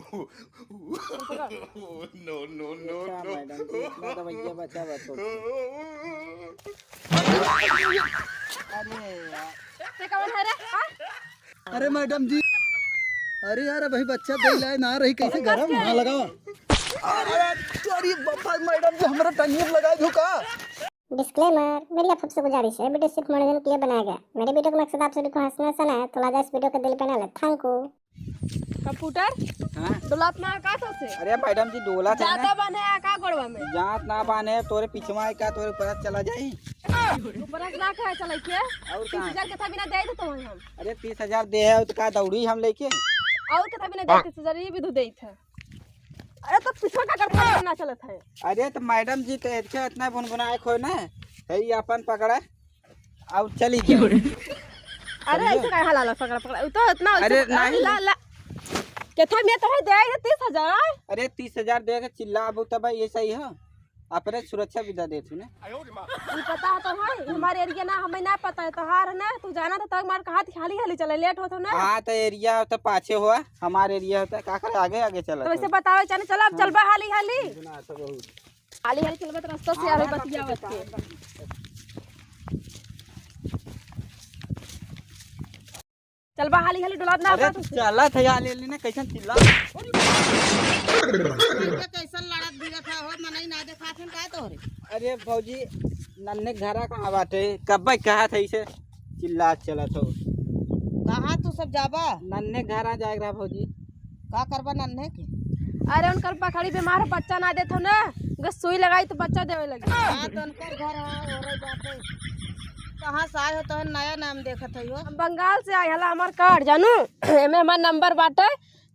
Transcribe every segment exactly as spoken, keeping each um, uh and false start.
No, no, no, अच्छा, no। मैडम जी, इतना दवाइया बचा बा तो। अरे यार। ते कौन है रे? हाँ? अरे मैडम जी, अरे यार, अभी बच्चा दे लाए ना रही, कैसे गरम? हाँ, लगावा। अरे, अरे बाबा, मैडम जी, हमरा टंगिया लगा दो का? डिस्क्लेमर, मेरी आप सबसे गुजारिश है, वीडियो सिर्फ मनोरंजन के लिए बनाया गया। मेरे वीडियो का मकसद आप सभी को हंसना हंसाना है, तो लिहाजा इस वीडियो को दिल पे ना ले। थैंक यू। कंप्यूटर, हाँ? डोलात ना का तो से? अरे मैडम जी, डोलात है ना। ज्यादा बांधे है का गोड़वा में? जात ना बांधे, तोरे पिछवा है का, तोरे ऊपर चला जाई। ऊपर से ना कहे चला के? और तीस हजार कहाँ? के था बिना दे देते हैं हम। अरे तीस हजार दे है तो का दौड़ी हम लेके? और के था बिना दे तीस हजार ये भी दे थे। अरे तो पिछवा का करता ना चलत है। अरे तो मैडम जी तो इतना इतना भुनभुनाए खोए ना, है ये अपन पकड़ा। और चली गई। अरे समझे? ऐसे काहे हलाला पकड़ा पकड़ा? उ तो इतना अरे ऐसे नहीं। ला, ला। केथा में तो है दे तीस हजार। अरे तीस हजार दे के चिल्ला अब तब ये सही है। अपने सुरक्षा भी दे देथु ने। उ पता है तो है, हमारे एरिया ना, हमें ना पता है, तोहार है ना, तू जाना तो तोहार मार कहाँ थी, हाली हाली चले, लेट होत हो ना। हाँ तो एरिया तो पाछे हुआ, हमारे एरिया होता है, का करे आगे आगे चला तो वैसे था। बताओ, चले चला, अब हाँ। चलबा हाली हाली। सुना तो बहुत। हाली हाली चलबा तो रास्ता से हाँ, आवे हाँ, बतिया रास्ता से बतिया। चलबा हाली हाली डोलात ना अरे होता तू तो। चलत है यार, ले लेने कैसन चिल्ला। कैसन लड़त भिड़त है हो, मनई ना देखात हन का तोहरे? अरे भौजी, नन्हे घरा कहाँ बाटे? कब्बे कहा था इसे चिल्ला चलत हो। कहाँ तू सब जाबा? नन्हे घरा जाए रहा भौजी। का करबा नन्हे के? अरे उनकर बकरी बीमार है, बच्चा ना देत हो ना, उनके सुई लगाई तो बच्चा देवे लगी। हाँ, तो उनकर घर है, ओरे बाटे। कहाँ से आए हो? तो नया नाम देखत है हो। हम बंगाल से आए हला, हमार कार्ड जानू, एमे हमार नंबर बाटे,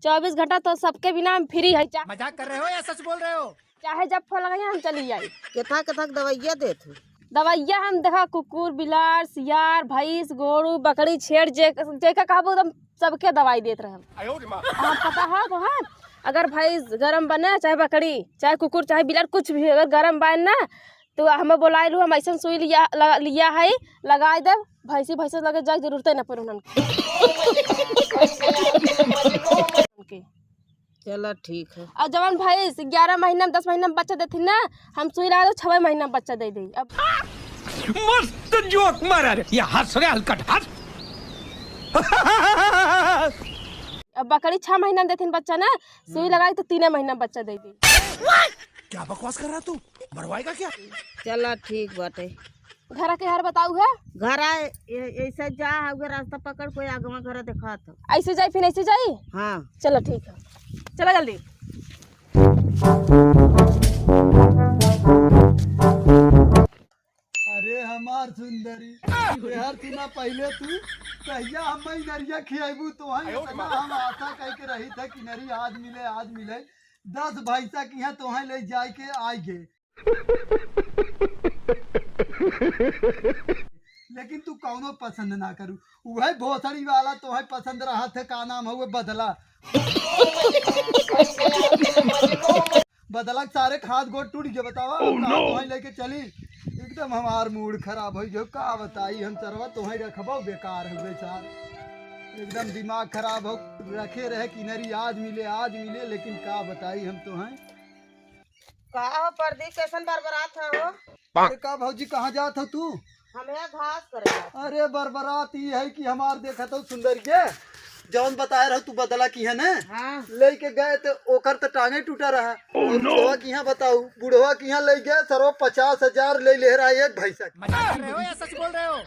चउबीस घंटा तो सबके बिना हम फ्री है। चा- मजाक कर रहे हो या सच बोल रहे हो? चाहे जब फोन लगाई हम चली जाई। केथा केथा के दवाइया देत हो? दवाइया हम देखा कुकुर, बिलार, सियार, भैंस, गोरू, बकरी, छेड़, जे, जेका कहबो एकदम सबके दवाई देत रहब। आयो रे माँ। हाँ, पता है तोहार, अगर भैंस गरम बने, चाहे बकरी, चाहे कुकुर, चाहे बिलार, कुछ भी अगर गरम बने ना, तो हमें बोलाए लू, हम ऐसन सुई लिया, लगा, लिया है, लगाए देब, भैंसी भैंस लगे जाए जरूरत ही ना पड़े उन्हन के। चला ठीक है। और जवन भैंस ग्यारह महीना में, दस महीना में बच्चा देती ना, हम सुई लगा दो, छवे महीना में बच्चा दे दे। अब मस्त जोक मारा रे, ये हंस रे हलकट हंस। अब बकरी छह महीना में देती बच्चा ना, सुई लगाई तो तीन महीना में बच्चा दे दे। क्या बकवास कर रहा तू? मरवाएगा क्या? चला ठीक बाटे। घरा के हर बताऊ है? घरा ए-, ऐसे जा, उहे रास्ता पकड़, कोई आगवा घरा देखात हो। ऐसे जाई, फिर ऐसे जाई? हाँ। चलो ठीक है, चला जल्दी। अरे हमार सुंदरी, यार तू ना पहले तू कहिया हम इनरिया खियाबू, तोहई इतना हम आशा कह के रही थे कि इनरी आज मिले, आज मिले। दस भैंसा की यहाँ तोहई ले जाए के आए गे। लेकिन तू कौनो पसंद ना करू, वह भोसड़ी वाला तोहई पसंद रहा थे, का नाम है वो, बदला। बदला के सारे के हाथ गोड़ टूट गए, बतावा। Oh, कहाँ no! तोहई लेके चली, एकदम हमार मूड खराब हो गयो। का बताई हम सरवा, तोहई रखबो बेकार हुए सार, एकदम दिमाग खराब हो। रखे रहे कि इनरी आज मिले, आज मिले, लेकिन का बताई हम तोहई। का हो परदीप, कैसन बरबरात है हो? अरे का भौजी, कहाँ जात हो तू? हम यहाँ घास करे जात। अरे बरबरात ई है कि हमार देखत हो सुंदर के, जौन बताए रहो तू बदला की है ना, हाँ। लेके गए तो ओकर तो टांगे टूटा रहा। Oh, और no! बुढ़वा की यहाँ बताऊ, बुढ़वा की यहाँ ले गए सरो पचास हजार ले ले रहा एक भैंसा के। मजाक कर रहे हो या सच बोल रहे हो?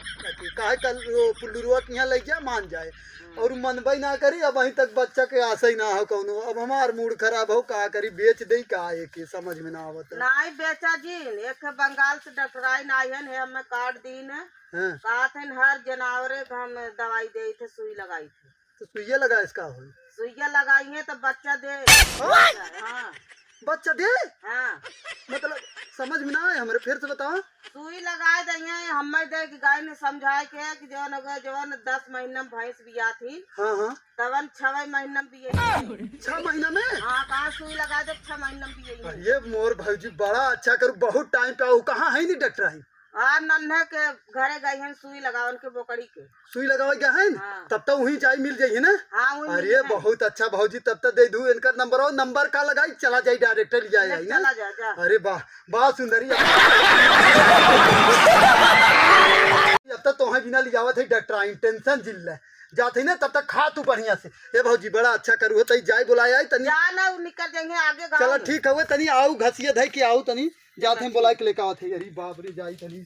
काहे कल वो पुल्लुरवा की यहाँ ले गया मान जाए। और मनबे ना करी, अब अहीं तक बच्चा के आशा ही ना हो कौनो। अब हमार मूड खराब हो, का करी, बेच दे का, एक समझ में ना आवत है। नाहीं बेचा जिन, एक बंगाल से डॉक्टराइन आई हन, हे हमें कार्ड दीन है। हाँ। कहत हन हर जनावरे के हम दवाई देई थे, सुई लगाई थे। तो सुइया लगाए से का होई? सुइया लगाई है तो बच्चा दे। हाँ? हाँ। बच्चा दे? हाँ। मतलब समझ में ना आए हमरे, फिर से बताओ। सुई लगाए दइहे, हमें दे कि गाय ने समझाए के कि जवन अगर जवन दस महीना में भैंस बिया थी, हाँ, हाँ। तवन छवे महीना में बिया। छह महीना में? हाँ, कहाँ सुई लगा दे, छह महीना में बिया। अरे मोर भौजी बड़ा अच्छा करू, बहुत टाइम पे आऊ, कहाँ है नहीं डॉक्टर है? हाँ, नन्हे के घरे गई हैं सुई लगावन के बोकड़ी के। सुई लगावे गए हैं? हाँ। तब तो वहीं जाई मिल जाई है ना? हाँ, वहीं मिल अरे, जाई। बहुत अच्छा भौजी, तब तो दे दू इनकर नंबर। और नंबर का लगाई, चला जाई direct लिया जाई ना? चला जा, जा। अरे वाह, वाह सुंदरी। अब तो तोहे बिना लियावत है डॉक्टर, tension जिन ले। जात है ना, तब तक खा तू बढ़िया से। ए भौजी, बड़ा अच्छा करू हो, तई जाई बोलाए आई तनी। जा ना, उ निकल जाएंगे आगे गाँव चला में। ठीक हवे, तनी आऊ घसिया धई के आऊ तनी। जात हैं बोलाए के लेके आवत है। अरे बाप रे, जाई तनी।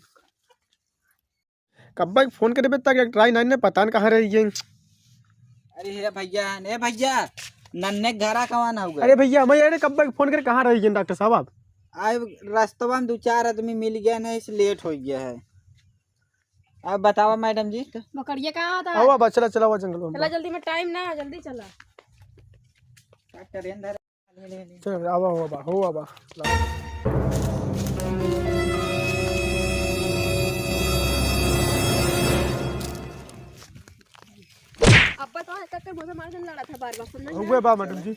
कब्बा के फोन करे बे तक एक ट्राई नाइन ने पता न कहाँ रह गए। अरे हे भैया, ए भैया, नन्हे घरा कवान हो गए? अरे भैया, मैं अरे कब्बा के फोन करे कहाँ रह गए डॉक्टर साहब आप? आए रस्तवा में दो चार आदमी मिल गए ना, इस लेट हो गया है। अब बतावा मैडम जी। बकरिया कहाँ था? आवा बा, चला, चला, आवा जंगल में चला बा। जल्दी में, टाइम ना, जल्दी चला। का करें धर? चल, आवा, हो आवा, हो आवा। अब्बा तो कक्कर मुँह पे मार के लड़ा था बार बार, सुनना हुए बा मैडम जी।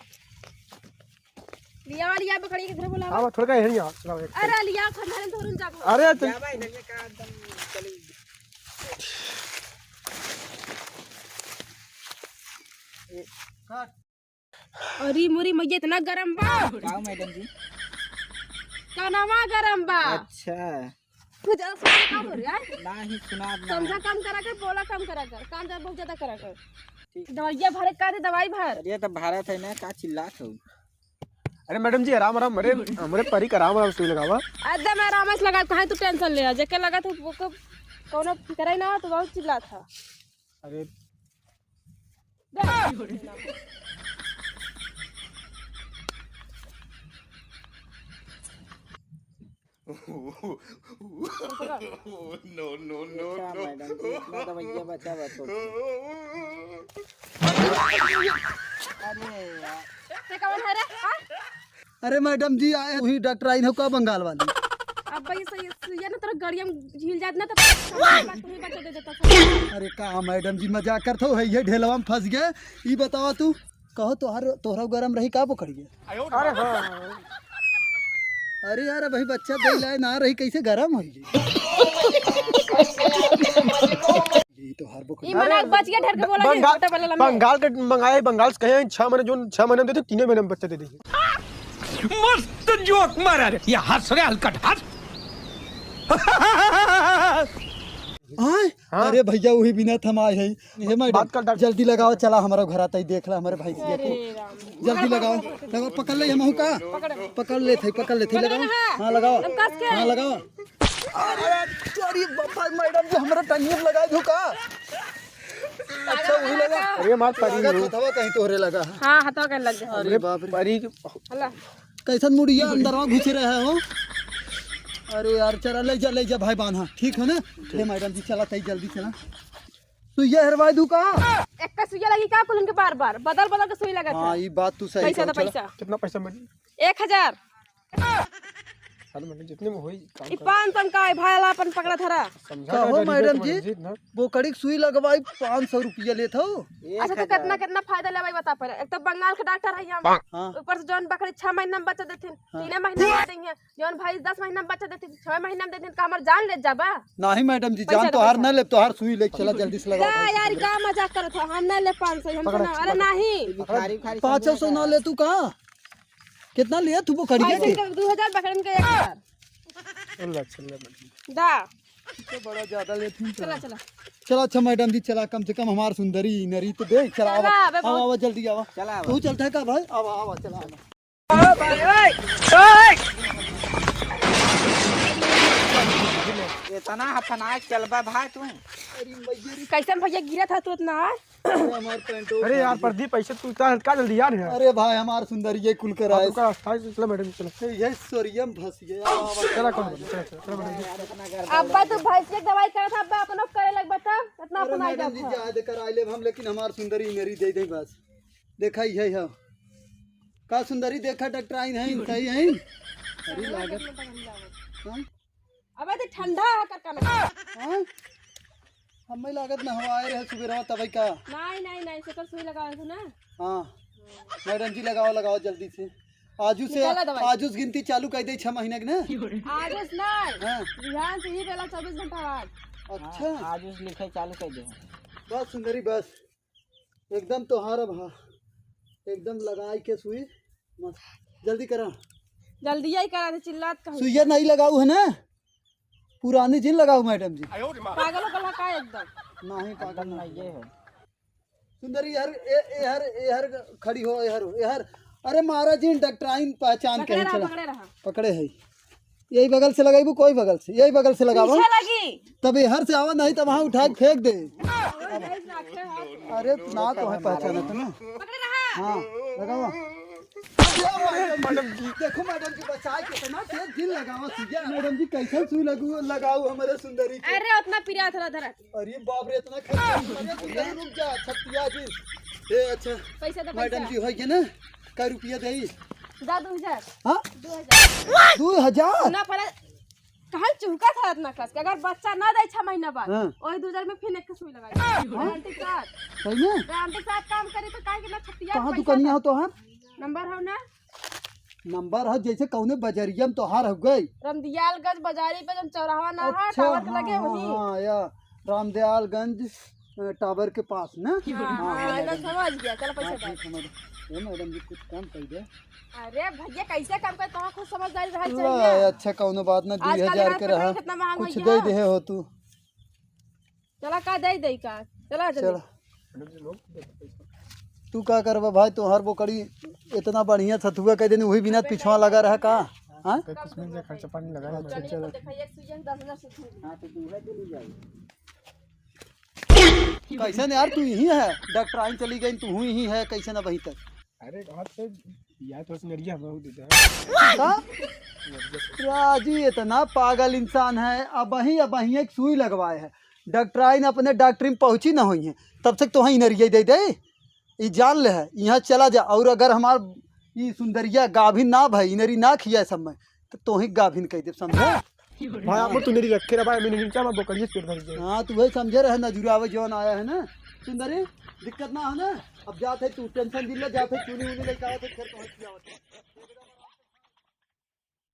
लिया, लिया, बकरी के घर बुलावा। आवा, थोड़ा यहीं आ, चला एक अरे, लिया, खंधारे में धरून जाबो। अरे, तो क्या भाई, धनिया का एकदम चली। काट। अरे मोरी मैया, इतना गरम बा। का मैडम जी? कनवा गरम बा। अच्छा। तू ज्यादा सुन का बोल रहा है? ना ही सुना ना। समझा कम करा कर, बोला कम करा कर, काम ज्यादा, बहुत ज्यादा करा कर। ठीक। दवाइया भरे का दे, दवाई भर। अरे तो भारत है ना, का चिल्लात हो? अरे मैडम जी, आराम आराम, अरे हमरे परी के आराम आराम सुई लगावा। एकदम आराम से लगा, काहे तू टेंशन ले? जेके लगा तू, वो को, कोनो फिक्र ही ना हो, तू बहुत चिल्लात था। अरे नो, नो, नो, अच्छा, नो। मैडम जी, इतना दवाइया बचा बा तो। अरे यार। ते कौन है रे? हाँ? अरे मैडम जी, आए वही डॉक्टर आई हो का बंगाल वाली? अब भाई सही, ये ना तोरा गड़िया में झील जात ना तो तुम्हें बच्चा दे देता था। अरे का मैडम जी, मजाक करत हो, है ये ढेलवा में फंस गए। ई बतावा तू, कहो तोहर, तोहरा गरम रही का पकड़ गया? अरे हाँ। अरे यार, अभी बच्चा दे लाए ना रही, कैसे गरम हो गई? ये तो हर बुक ई मना बच गया, ढेर के बोला बंगाल, छोटा वाला लंबा। बंगाल के मंगाए, बंगाल से कहे छह महीने, जो छह महीने में देते, तीन महीने में बच्चा दे देंगे। मस्त जोक मारा रे, ये हंस रे हलकट हंस। आय? हाँ? अरे भैया, वही बिना थमाए है। हे मैडम, बात कर डॉक्टर। जल्दी लगाओ, चला हमारा घर आता ही, देख ला हमारे भाई के। अरे राम। जल्दी लगाओ, लगाओ, पकड़ ले, हम का? पकड़। पकड़ ले थे, पकड़ ले थे, पकड़ लगाओ। ना। हाँ, लगाओ। हम कस के। हाँ, लगाओ। अरे, अरे, बाबा, मैडम जी, हमरा टंगिया में लगा दू का? अच्छा, वही लगा। अरे, मार परी लागत हो। हथवा कहीं तोहरे लगा। हाँ, हथवा कहीं लग गया। अरे बाप रे। परी के हल्ला। कैसन मुड़िया अंदरवा घुसे रहे हो? अरे यार, चला, ले जा, ले जा भाई, बांधा, ठीक है ना? ले मैडम जी, चला, तई जल्दी चला। सुइया हेरवाई दू का? एक का सुइया लगी का कुल उनके बार बार? बदल बदल के सुई लगा था। हाँ, ई बात तू सही पैसा कहू, तो चला। पैसा। कितना पैसा मैडम? एक हजार। चलो मैडम, जितने में होई, काम ई करो। पाँच सौ का है, भाई, अपन पकड़ा धरा। समझा कहो दीदी, मैडम जी, ना। बोकड़ी के सुई लगवाई, पाँच सौ रुपया लेत हो। अच्छा, तो कितना, कितना फायदा लेवाई, बता पहले। एक तो बंगाल के डॉक्टर है हम, हाँ। ऊपर से जौन बकरी छह महीना में बच्चा देथिन, हाँ। तीन महीना में देंगे। जौन भाई दस महीना में बच्चा देथिन, छह महीना में देथिन, का हमार जान ले जाबा? नहीं मैडम जी, पैसा जान तो तोहार पैसा। ना ले, तोहार सुई ले, चला जल्दी से लगा। का यार, का मजाक करत हो? हम ना ले पाँच सौ, हम तो पकड़, ना, अरे पकड़। नहीं। भिखारी, भिखारी पाँच सौ समझ ना ले तू का? कितना लिया तू बोकड़िया के? दो हजार, बकरन के एक हजार। चल, चल, चल। दा। तो बड़ा ज्यादा लेती हूँ, चला, चला। चला। चला, अच्छा मैडम जी, चला, कम से कम हमार सुंदरी इनरी तो दे, चला, चला, आवा, अबे आवा, बहुत आवा, जल्दी आवा। चला, आवा। तू चलता है का भाई? आवा, आवा, चला, आवा। इतना हफनाक चलबा भाई तू। कैसन भैया गिरा था तू इतना? अरे हमार पैंटो अरे यार, उतार दिया। प्रदीप, ऐसे तू इतना हल्का जल्दी यार है। अरे भाई, हमार सुंदर ये कुल हाँ, कराए। तू का रास्ता है, चलो मैडम, चलो। ये सोरियम फंस गया। चला, कौन बोले? चला, चला, चला, मैडम। अब्बा, तू भैंस के दवाई करत, अब्बा, अपनो करे लग बता, इतना अरे अपना मैडम जी, था। जाए दे, कराए लेब हम, लेकिन हमार सुंदरी मेरी दे दे बस। देखा, ये है। का सुंदरी, देखा, डॉक्टर आइन है, सही है? अरे लागत। हाँ? अबे, तो ठंडा है, कर, कर। हाँ? हमें लागत ना हवा आए रहे सुबह रहा तबई का। नहीं, नहीं, नहीं, से तो सुई लगा रहे थे ना। हाँ। मैडम जी, लगाओ, लगाओ जल्दी से। आजू से, निकाला दवाई। आजू से गिनती चालू कर दे छह महीना के ना। आजू से नहीं। हाँ। बिहान से ही बेला चउबीस घंटा बाद। अच्छा। हाँ, आजू से लिखे चालू कर दे। बस सुंदरी, बस। एकदम तोहार अब, हाँ। एकदम लगाई के सुई। मस्त। जल्दी करा। जल्दी ही करा दे, चिल्लात कहूँ। सुइया नहीं लगाऊ है ना? पुरानी जिन लगाऊ मैडम जी। पागल हो गल का एकदम? नहीं, पागल एकदम नहीं। नहीं, ये है। सुंदरी, एहर, ए-, एहर, एहर खड़ी हो, एहर हो, एहर। अरे महाराज जी, डॉक्टराइन पहचान पकड़े के रहा, चला। पकड़े रहा। पकड़े है। यही बगल से लगाइबू, कोई बगल से, यही बगल से लगावा। पीछे लगी। तब एहर से आवा, नहीं तो वहाँ उठा के फेंक दे। अरे ना, तो है पहचान है ना। पकड़े रहा। हाँ, लगावा। मैडम जी, देखो मैडम जी, बचाए कितना तेज जिन लगावा सुइया। मैडम जी, कैसन सुई लगू, लगाऊ हमारे सुंदरी के? अरे उतना पिरात रहा धरा। अरे बाप रे, इतना खर्चा। अरे सुंदरी, रुक जा, छतिया जी। ए, अच्छा। पैसा दे, मैडम पैसा। जी, होई के ना, कै रुपया देई? दा दो हजार। हाँ? दो हजार। दो हजार? ना पड़ा, कहल चुका था इतना कस के, अगर बच्चा ना दे छह महीना बाद, हाँ। वही दो हजार में फिर एक सुई लगाई। हाँ? गारंटी के साथ। सही में? गारंटी के साथ काम करी तो काहे के ना छतिया कहाँ पैसा दुकानिया दे। हो तोहार? नंबर हो ना? नंबर है जैसे कौने बजरिया में तोहार हो गई। रमदियालगंज बजारी पे जौन चौराहा ना है, अच्छा, टावर के लगे हाँ, वही। हाँ, या रामदयालगंज, अ, टावर के पास ना? हाँ, हाँ, हाँ, हाँ, मैडम। समझ गया, चलो पैसा हाँ, दे। ठीक, समझ। ए, मैडम जी, कुछ कम कर दे। अरे भैया, कैसे कम कर, तोहार खुद समझदारी रहल ला, चाहिए। अच्छा, कौनो बात ना, आजकल दुई हजार के रहा, कितना महंगा कुछ हो गया। दे दे हो तू। चला, का दे दे का? चला जल्दी। चला। तू का करबा भाई, तोहार बोकड़ी इतना बढ़िया सतुआ कह देनी, वही बिना पिछवा लगा रहा का? हाँ? कुछ मिल जाए, खर्चा पानी लगा। अच्छा, चला। कैसे न यार, तू यही है, डॉक्टराइन चली गई, तू हूँ यही है, कैसे न अबहीं तक? अरे, घर से या तो सिनरिया बहुत देता है। का? राजी इतना पागल इंसान है, अबहीं, अबहीं एक सुई लगवाए है, डॉक्टराइन अपने डॉक्टरी में पहुँची न हुई है, तब तक तोहैं इनरिया दे दे। ई जान ले है, यहाँ चला जा, और अगर हमार ई सुंदरिया गाभिन ना भई, इनरी ना खिया सब में, तो तोहैं गाभिन कह देब, समझा? भाई, आप तो मेरी रखे रहा भाई, मैंने नहीं चाहा, मैं बकरिए से पेट भर जाए। हाँ, तू वही समझे रहे, नजुरावे जौन आया है ना। सुंदरी, दिक्कत ना हो ना, अब जात है तू, टेंशन दिल ले, जात है चुनी उनी लेके आवत है, फिर तो हंस जावत है।